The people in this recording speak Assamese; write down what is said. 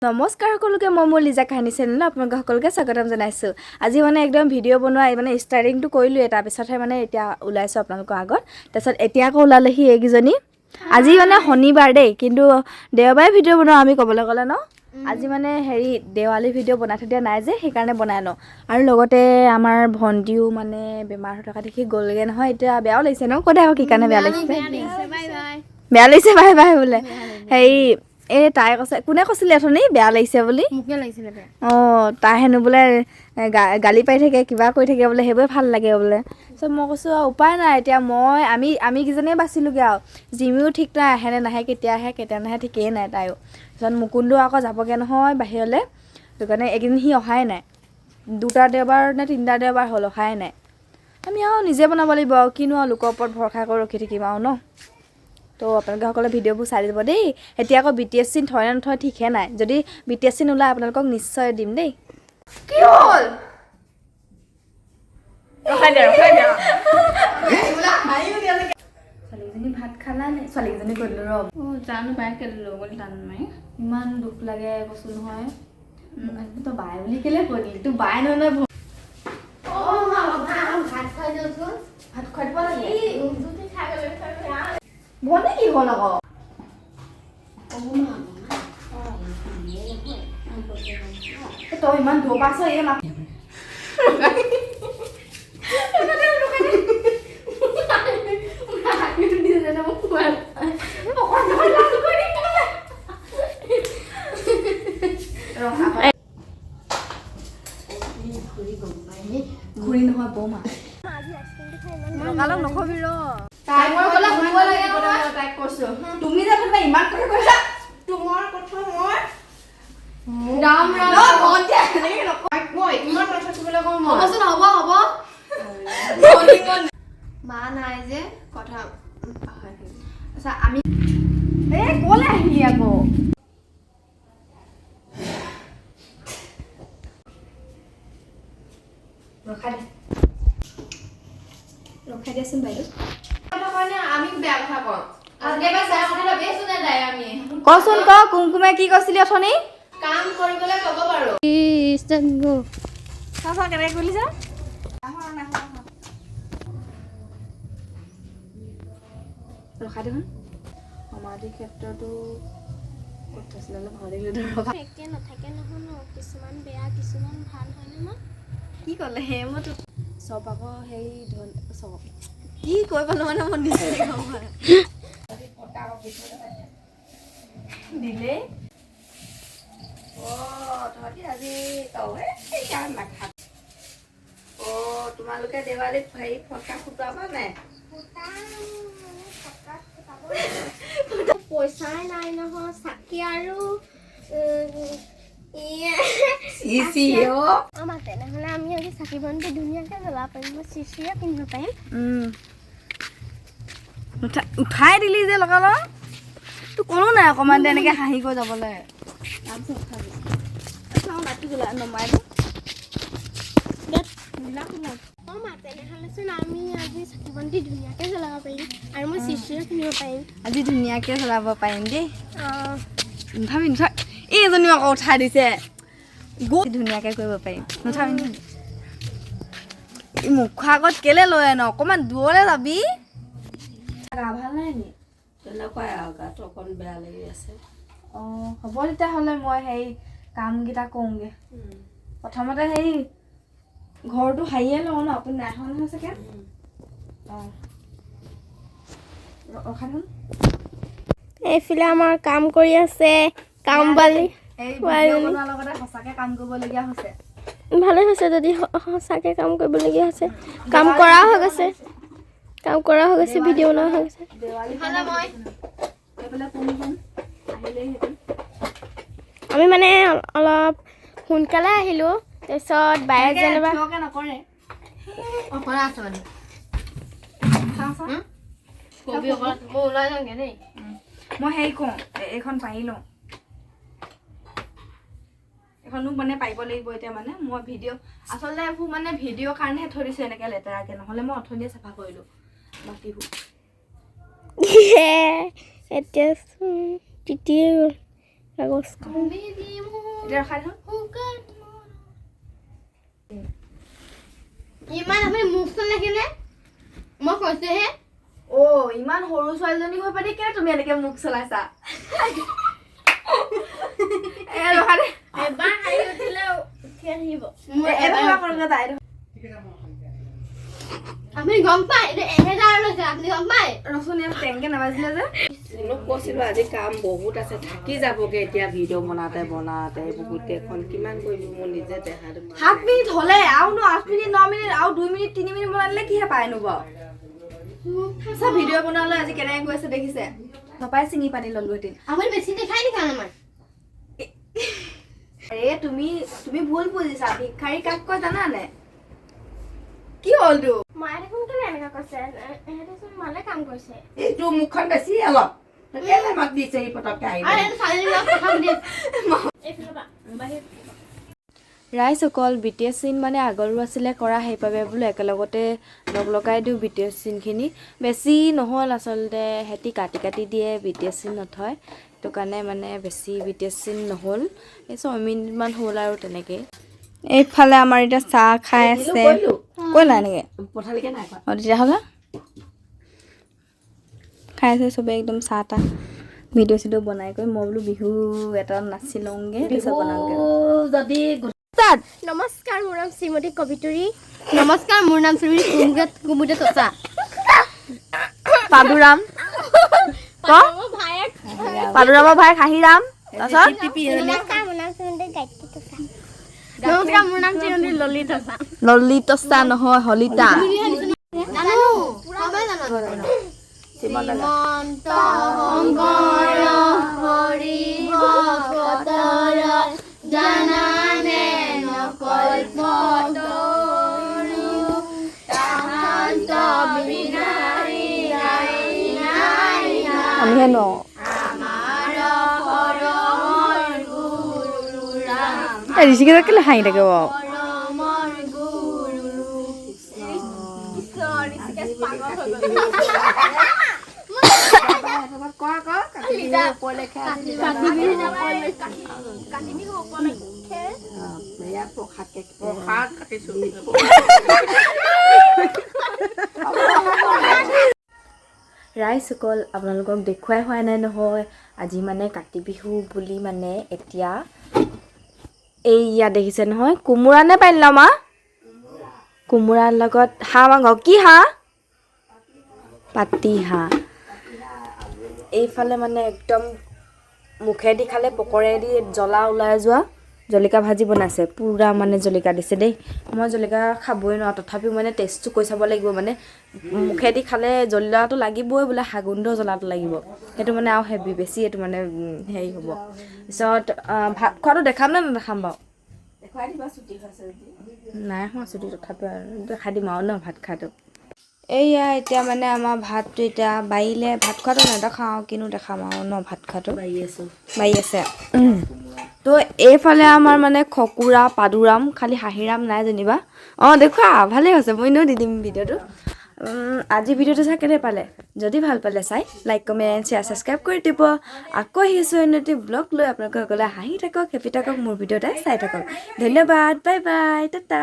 নমস্কাৰ সকলোকে, মই মোৰ লিজা কাহিনী চেনেলত আপোনালোক সকলোকে স্বাগতম জনাইছোঁ। আজি মানে একদম ভিডিঅ' বনোৱা মানে ষ্টাৰ্টিংটো কৰিলোঁৱে, তাৰপিছতহে মানে এতিয়া ওলাইছোঁ আপোনালোকৰ আগত। তাৰপিছত এতিয়া আকৌ ওলালেহি এইকেইজনী। আজি মানে শনিবাৰ দেই, কিন্তু দেওবাৰে ভিডিঅ' বনাওঁ আমি ক'বলৈ গ'লে ন। আজি মানে হেৰি দেৱালী ভিডিঅ' বনাই থৈ দিয়া নাই যে, সেইকাৰণে বনাই লওঁ। আৰু লগতে আমাৰ ভণ্টিও মানে বেমাৰ হৈ থকা দেখি গ'লগৈ নহয়, এতিয়া বেয়াও লাগিছে ন। কৈ দে আকৌ কি কাৰণে বেয়া লাগিছে। বেয়া লাগিছে, বাই বাই বোলে। হেৰি এই তাই কৈছে, কোনে কৈছিলে অথনি বেয়া লাগিছে বুলি? মোকে লাগিছিলে বেয়া। অঁ, তাই হেনো বোলে গালি পাৰি থাকে, কিবা কৰি থাকে বোলে, সেইবোৰে ভাল লাগে বোলে। চ' মই কৈছোঁ আৰু উপায় নাই এতিয়া, মই আমি আমি কেইজনীয়ে বাচিলোগৈ আৰু। জিমিও ঠিক নাই, আহে নে নাহে, কেতিয়া আহে কেতিয়া নাহে ঠিকেই নাই তাইও। তাৰপিছত মুকুন্দো আকৌ যাবগৈ নহয় বাহিৰলৈ, সেইটো কাৰণে এইকেইদিন সি অহাই নাই। দুটা দেওবাৰ নে তিনিটা দেওবাৰ হ'ল অহাই নাই। আমি আৰু নিজে বনাব লাগিব আৰু, কিনো আৰু লোকৰ ওপৰত ভৰসা কৰি ৰখি থাকিম আৰু ন। তো আপোনালোকে সকলোৱে ভিডিঅ'বোৰ চাই দিব দেই। এতিয়া আকৌ বি টি এছ চিন থয় নে নথয় ঠিকহে নাই, যদি বি টি এছ চিন ওলায় আপোনালোকক নিশ্চয় দিম দেই। কি হ'ল? ছোৱালীকেইজনী ভাত খালা নে? ছোৱালীকেইজনী কৈ দিলোঁ ৰ। অঁ, জানো পাই, কেলে লৈ গ'ল জানো মাৰি। ইমান দুখ লাগে কৈছোঁ নহয়। তই বাই বুলি কেলে কৈ দিলি? তোৰ বাই নহয় নহয়। ভাত খুৱাই দিয়কচোন। ভাত খুৱাই দিব লাগে। ভণ্টি কি হ'ল আকৌ? এই তই ইমান দূৰৰ পৰা আছ, এই মাক ঘূৰি নহয় বৌমা। লগালগ নকবি ৰ। মই গ'লে শুনিব লাগে নহয়, তাইক কৈছো। তুমি যে কোনোবা ইমান কথা কৈছা। তোমাৰ কথা মই ৰাম ৰাম। নহয়, ভণ্টিয়ে এনেকে নকয়। মই ইমান কথা থাকিবলৈ কওঁ মই। হ'বচোন, হ'ব হ'ব। মা নাই যে কথা পাহৰি থাকিলো। আচ্ছা, আমি এই ক'লে আহিলি আকৌ? ৰখাই দে, ৰখাই দিয়াচোন বাইদেউ। কথা কাৰণে আমি বেয়া কথা কওঁ। আজিকালি বেয়া কথা ভাবিছো নে নাই আমি? কচোন ক, কুমকুমে কি কৈছিলি অথনি? কাম কৰিবলৈ ক'ব পাৰো। চা চা, কেনেকে কৰিলি চা। ৰখাই দেখোন। সমাধি ক্ষেত্ৰটো ক'ত থৈছিলে অলপ পাহৰি থাকিলো। ৰখা। একে নাথাকে নহয় ন, কিছুমান বেয়া কিছুমান ভাল, হয়নে মা? কি ক'লে হে? মই তোক চব আকৌ সেই ধন চব কি কৈ পালো মানে মই নিজে গম পোৱা নাই। দিলেই তহঁতি আজি অ তোমালোকে দেৱালীত হেৰি ফটকা ফুটাবা নাই? পইচাই নাই নহয় চাকি আৰু চি অ। আমাৰ তেনেহ'লে আমি আজি চাকি বন্তি ধুনীয়াকৈ জ্বলাব পাৰিম, মই চিচিয়ে পিন্ধিব পাৰিম। উঠাই দিলি যে লগালগ, তোৰ কোনো নাই অকণমান তেনেকৈ হাঁহি কৈ যাবলৈ। তাৰপিছত উঠাবি। চাওঁ, লাইটটো জ্বলাই নমাই দিওঁ। অঁ মা, তেনেহ'লেচোন আমি আজি চাকি বন্তি ধুনীয়াকৈ জ্বলাব পাৰিম আৰু মই চিচিও কিনিব পাৰিম। আজি ধুনীয়াকৈ জ্বলাব পাৰিম দেই। অঁ। নুঠাবি নুঠা, এইজনীও আকৌ উঠাই দিছে। গো ধুনীয়াকৈ কৰিব পাৰিম। নুঠাবি নুঠাবি। এই মুখৰ আগত কেলে লৈ আন? অকণমান দূৰলৈ যাবি। গা ভাল নাই নি? তেনেকুৱাই আৰু, গাটো অকণ বেয়া লাগি আছে। অঁ, হ'ব তেতিয়াহ'লে, মই সেই কামকেইটা কৰোঁগৈ। প্ৰথমতে সেই ঘৰটো সাৰিয়ে লওঁ ন। আপুনি নাই হোৱা নহয় চাগে? অঁ, ৰখা দেখোন। এইফালে আমাৰ কাম কৰি আছে কাম বালি। এই ভিডিঅ' বনোৱাৰ লগতে সঁচাকৈ কাম কৰিবলগীয়া হৈছে। ভালে হৈছে যদি সঁচাকৈ কাম কৰিবলগীয়া হৈছে। কাম কৰা হৈ গৈছে, কাম কৰা হৈ গৈছে, ভিডিঅ' বনোৱা হৈ গৈছে। দেৱালী মই এইফালে কোন কোন আহিলেই সেইটো। আমি মানে অলপ সোনকালে আহিলোঁ, তাৰপিছত বায়ে এনেকে যেনিবা থিয়কে নকৰে। অকলে আছে মানে। চাওঁ চাওঁ। কবি অকলে, মই ওলাই যাওঁগে দেই। মই হেৰি কওঁ, এইখন পাৰি লওঁ। এইখনো মানে পাৰিব লাগিব এতিয়া। মানে মই ভিডিঅ' আচলতে এইবোৰ মানে ভিডিঅ'ৰ কাৰণেহে থৈ দিছোঁ এনেকৈ লেতেৰাকৈ, নহ'লে মই অথনিয়ে চাফা কৰিলোঁ বাকীবোৰ। এতিয়া তিতিয়ে গ'ল। কাগজখন। এতিয়া ৰখাই থওঁ। ইমান আপুনি মুখখন ৰাখিলে, মই কৈছোহে। অ' ইমান সৰু ছোৱালীজনী হৈ পানি কেলে তুমি এনেকে মুখ চলাইছা? এ ৰখা দে। এবাৰ হাঁহি উঠিলে উঠি আহিব। এবাৰ এবাৰ তাই। আপুনি গম পায়, এইটো 1000 লৈছে, আপুনি গম পায়? ৰচোন, ইয়াত টেংকে নাবাজিলে যে। চিনুক কৈছিলোঁ, আজি কাম বহুত আছে, থাকি যাবগৈ। এতিয়া ভিডিঅ' বনাওঁতে বনাওঁতে গোটেইখন কিমান কৰিবি, মোৰ নিজে দেহাটো। 7 মিনিট হ'লে আৰুনো 8 মিনিট, 9 মিনিট আৰু 2 মিনিট, 3 মিনিট বনাই দিলে কিহে পায়নো বাৰু? চব ভিডিঅ' বনালে আজি কেনেকৈ গৈ আছে দেখিছে? নপাই চিঙি পানী ল'লোহেঁতেন। আপুনি বেছি দেখাই নেকি আমাৰ? আৰে তুমি তুমি ভুল বুজিছা। ভিক্ষাৰী কাক কয় জানানে? কি হ'ল তো? মায়ে দেখোন কেলে এনেকুৱা কৈছে? এহেঁতিচোন ভালে কাম কৰিছে। এইটো মুখখন বেছি অলপ কেলে মাত দিছে সি পটককে আহিব। আৰু এইটো ছোৱালীজনীৰ লগত কথা পাতি আছে। এইফালৰ পৰা বাহিৰ। ৰাইজসকল, বি টি এছ চিন মানে আগৰো আছিলে কৰা, সেইবাবে বোলো একেলগতে লগ লগাই দিওঁ। বি টি এছ চিনখিনি বেছি নহ'ল আচলতে, সিহঁতি কাটি কাটি দিয়ে, বি টি এছ চিন নথয়। সেইটো কাৰণে মানে বেছি বি টি এছ চিন নহ'ল, এই 6 মিনিটমান হ'ল আৰু তেনেকেই। এইফালে আমাৰ এতিয়া চাহ খাই আছে। কৰিলা এনেকৈ? পথালিকে নাই খোৱা। অঁ, তেতিয়াহ'লে খাই আছে চবেই একদম চাহ তাহ, ভিডিঅ' চিডিঅ' বনাই কৰি। মই বোলো বিহু এটা নাচি লওঁগৈ, তাৰপিছত বনাওঁগৈ। যদি নমস্কাৰ, মোৰ নাম শ্ৰীমতী কবিতুৰী। নমস্কাৰ, মোৰ নাম শ্ৰীমতী কুমুদা কুমুদা তচা। পাদুৰাম ক। মোৰ ভায়েক। পাদুৰামৰ ভাই খাহীৰাম, তাৰপিছত নমস্কাৰ, মোৰ নাম শ্ৰীমতী গায়ত্ৰী তোষা। নমস্কাৰ, মোৰ নাম শ্ৰীমতী ললিত তোষা। ললিতচা নহয়, হলিতা। জানো, চবেই জানো। শ্ৰীমন্ত শংকৰ হৰি ভকতৰ জানানে নকল্প তৰু, তাহান্ত বিনাৰী নাই নাই। আমিহে নোৱাৰোঁ। আমাৰ পৰমৰ গুৰু ৰাম। এই ঋষিকেশক কেলে হাঁহি থাকে বাৰু? পৰমৰ গুৰু। কোৱা আকৌ, কাতি বিহু উপলক্ষে আজি এয়া প্ৰসাদ প্ৰসাদ কাটিছো। ৰাইজসকল, আপোনালোকক দেখুৱাই হোৱা নাই নহয়। আজি মানে কাতি বিহু বুলি মানে এতিয়া এইয়া দেখিছে নহয়, কোমোৰা নে পানীলাও মা? কোমোৰাৰ লগত হাঁহ মাংস। কি হাঁহ? পাতি হাঁহ। এইফালে মানে একদম মুখেদি খালে পকৰেদি জ্বলা ওলাই যোৱা জলকীয়া ভাজি বনাইছে। পূৰা মানে জলকীয়া দিছে দেই। মই জলকীয়া খাবই নোৱাৰোঁ, তথাপিও মানে টেষ্টটো কৰি চাব লাগিব। মানে মুখেদি খালে জ্বলাটো লাগিবই বোলে, হাগুন্ধ জ্বলাটো লাগিব। সেইটো মানে আৰু হেভি বেছি এইটো মানে হেৰি হ'ব। পিছত ভাত খোৱাটো দেখাম নে নেদেখাম বাৰু? দেখুৱাই দিবা, ছুটি হৈছে যদি। নাই হোৱা ছুটি, তথাপিও আৰু দেখাই দিম আৰু ন ভাত খোৱাটো। এইয়া এতিয়া মানে আমাৰ ভাতটো এতিয়া বাঢ়িলে। ভাত খোৱাটো নেদেখাওঁ, কিনো দেখাম আৰু ন ভাত খোৱাটো। বাঢ়ি আছো। বাঢ়ি আছে। তো এইফালে আমাৰ মানে খকুৰা পাদুৰাম, খালি হাঁহিৰাম নাই যেনিবা। অঁ, দেখুৱা ভালেই হৈছে, মই এনেও দি দিম ভিডিঅ'টো। আজি ভিডিঅ'টো চাই কেনে পালে? যদি ভাল পালে চাই লাইক, কমেণ্ট, শ্বেয়াৰ, ছাবস্ক্ৰাইব কৰি দিব। আকৌ আহিছোঁ অন্য এটি ব্লগ লৈ। আপোনালোকে সকলোৱে হাঁহি থাকক, হেপি থাকক, মোৰ ভিডিঅ'টা চাই থাকক। ধন্যবাদ, বাই বাই, টাটা।